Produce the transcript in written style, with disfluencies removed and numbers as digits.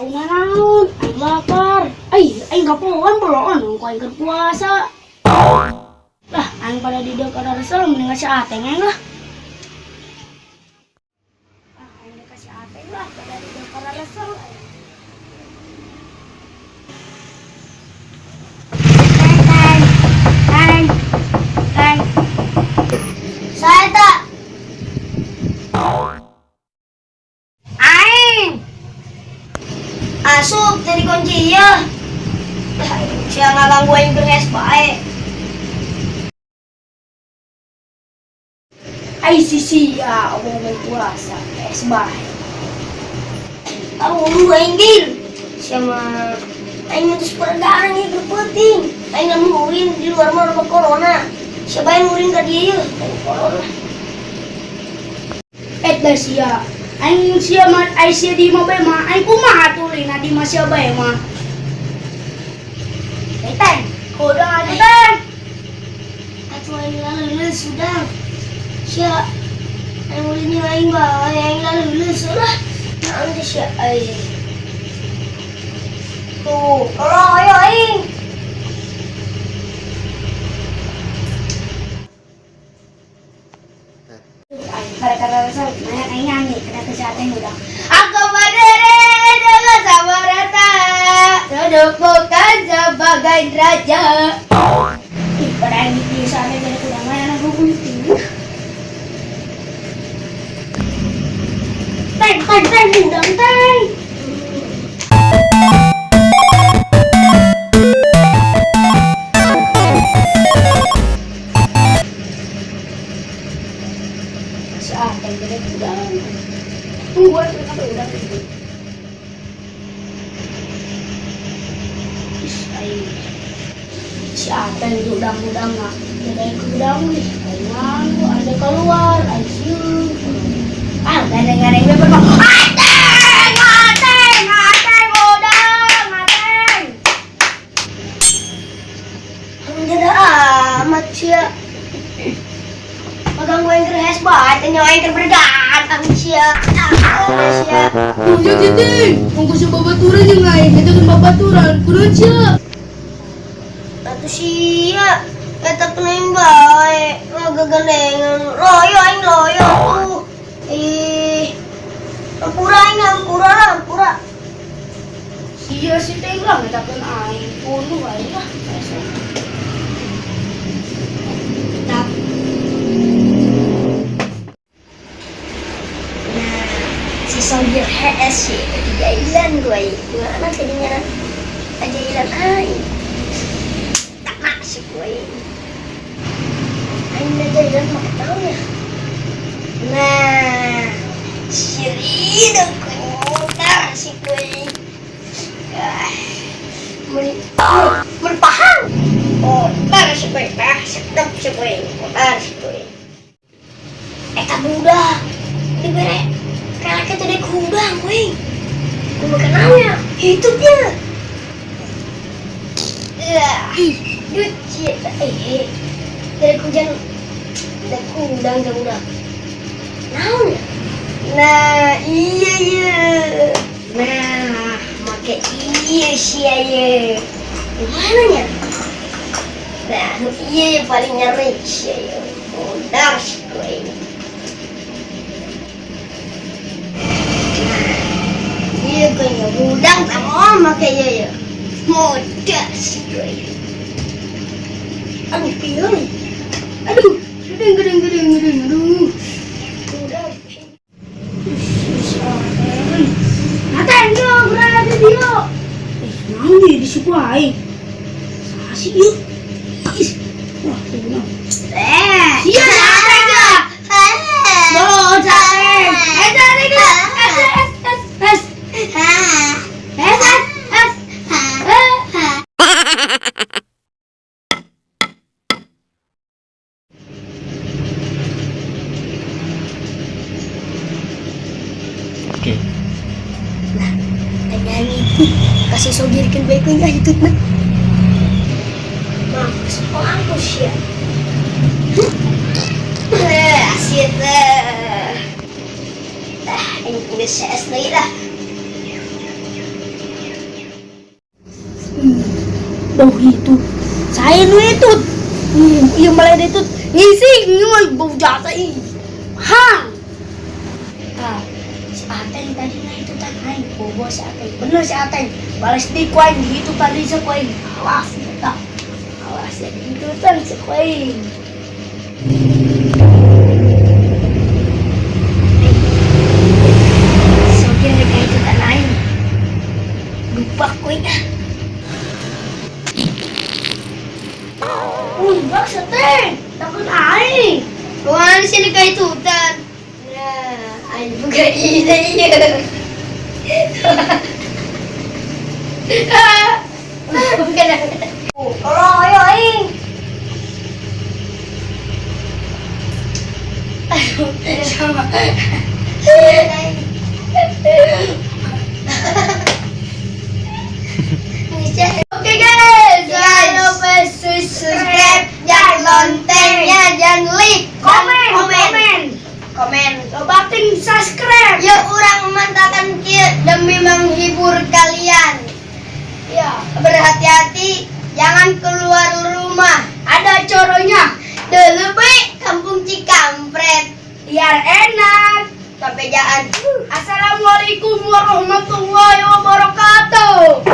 Jauh naon, aing lapar. Ai, aing kapoan boloon, ku aing keur puasa. Lah, aing pada di dieu kada resel mending ka si Ateng aing lah. Ah, aing dek ka si Ateng lah, pada di dieu kada resel aing. Teng, teng, teng, teng. Saya tak. Aing. Asup jadi kunci ya. Sia ngaganggu aing beres bae. Ai si sia omong puasa, es bae. Tahu lu aing gil. Sia mah aing mah geus peredaran ieu keur peuting. Aing lamun ulin di luar mah loba corona. Sia bae ulin ka dieu yeuh, aing corona. Et da sia. Aing sia mah ai sia di imah bae mah aing kumaha tulina di imah sia bae mah. Eh teng, hudang atuh teng. Atuh aing laleuleus sudah. Sia aing ulin jeung aing bae, aing laleuleus lah. Naon teh sia ai. Tuh, tolong ayo aing. Aing kada resel, maya aing nyanyi kada ke si Ateng hudang. Aku berdiri dengan sama rata, duduk bukan sebagai raja. Ih, pada aing di si Ateng jadi hudang maya anak gunting. Teng, teng, teng, hudang teng. Si Ateng jadi hudang. Tunggu aku sampai hudang itu. Ih, aing. Si Ateng itu hudang-hudang nak. Jadi hudang nih. Aing nganggu, ada keluar, aing sieun. Ah, gandeng-gandeng bebek mah. Ateng, Ateng, Ateng, hudang, Ateng. Anu jada amat sia. Maganggu aing keur hes bae, teh nyawa aing keur bergadang sia. Ah, sia. Tuh, titik. Ongkos si babaturan jeung aing, eta kan babaturan. Kunaon sia? Atuh sia, eta aing bae, ngagagandengan. Loyo aing loyo tuh. Ih. Ampura aing ampura lah, ampura. Sia si teh lah eta kan aing punuh aing lah. Tap. Nah, si Sogir HS sih, dijailan gue. Gimana jadinya? Ajailan aing. Tak masuk gue. Aing ajailan mah tahu ya. Nah, si Rido mutar si gue. Ah, paham. Mutar si gue, ah, sedap si gue, mutar si gue. Eta budak dibere kayak kita dek hudang gue. Gue makan nanya, hitupnya. Ya, duit dari hujan, dari hudang ke budak. Naon ya? Nah, iya iya. Nah, make iya sih iya. Gimana ya? Nah, iya paling nyeri sih iya. Udah sih gue. Nah, iya gue udang sama make iya iya. Mudah sih gue. Aduh, piye? Aduh, gedeng gedeng gedeng gedeng aduh. Udah. Ateng yo berada dia. Eh, naon di situ aing. Sasi ieu. Ih. Wah, kunaon. Eh, Sia si Ateng ya. Bo, si Ateng. Eh, si Ateng ya. S S S S. S S S. Eh. Oke. Nah, nyanyi kasih sogirkan baik nya itu nah. Mampus, mampus ya. Eh, asyik teh. Ah, ini udah ses lagi lah. Bau itu. Saya nu itu. Iya malah itu ngisi nyoy bau jasa ih. Hang. Ah, si Ateng tadi nah itu tan aing bobo si Ateng. Bener si Ateng. Balas di ku aing gitu tadi si ku aing. Awas eta. Awas ya gitu tan si ku aing. Soalnya mereka itu tan aing. Lupa ku aing ah. Udah seteng, takut aing. Kumaha sih kayak itutan? Nah, aing buka ide ieu. Bukan. Tolong ayo aing. Sama. Oke guys, jangan lupa subscribe dan loncengnya, jangan like, Komen, komen, komen. komen. Lobatin subscribe. Yuk urang mantakan kieu demi menghibur kalian. Ya, Berhati-hati, jangan keluar rumah. Ada coronya. Dulu baik kampung Cikampret. Biar enak. Sampai jangan. Assalamualaikum warahmatullahi wabarakatuh.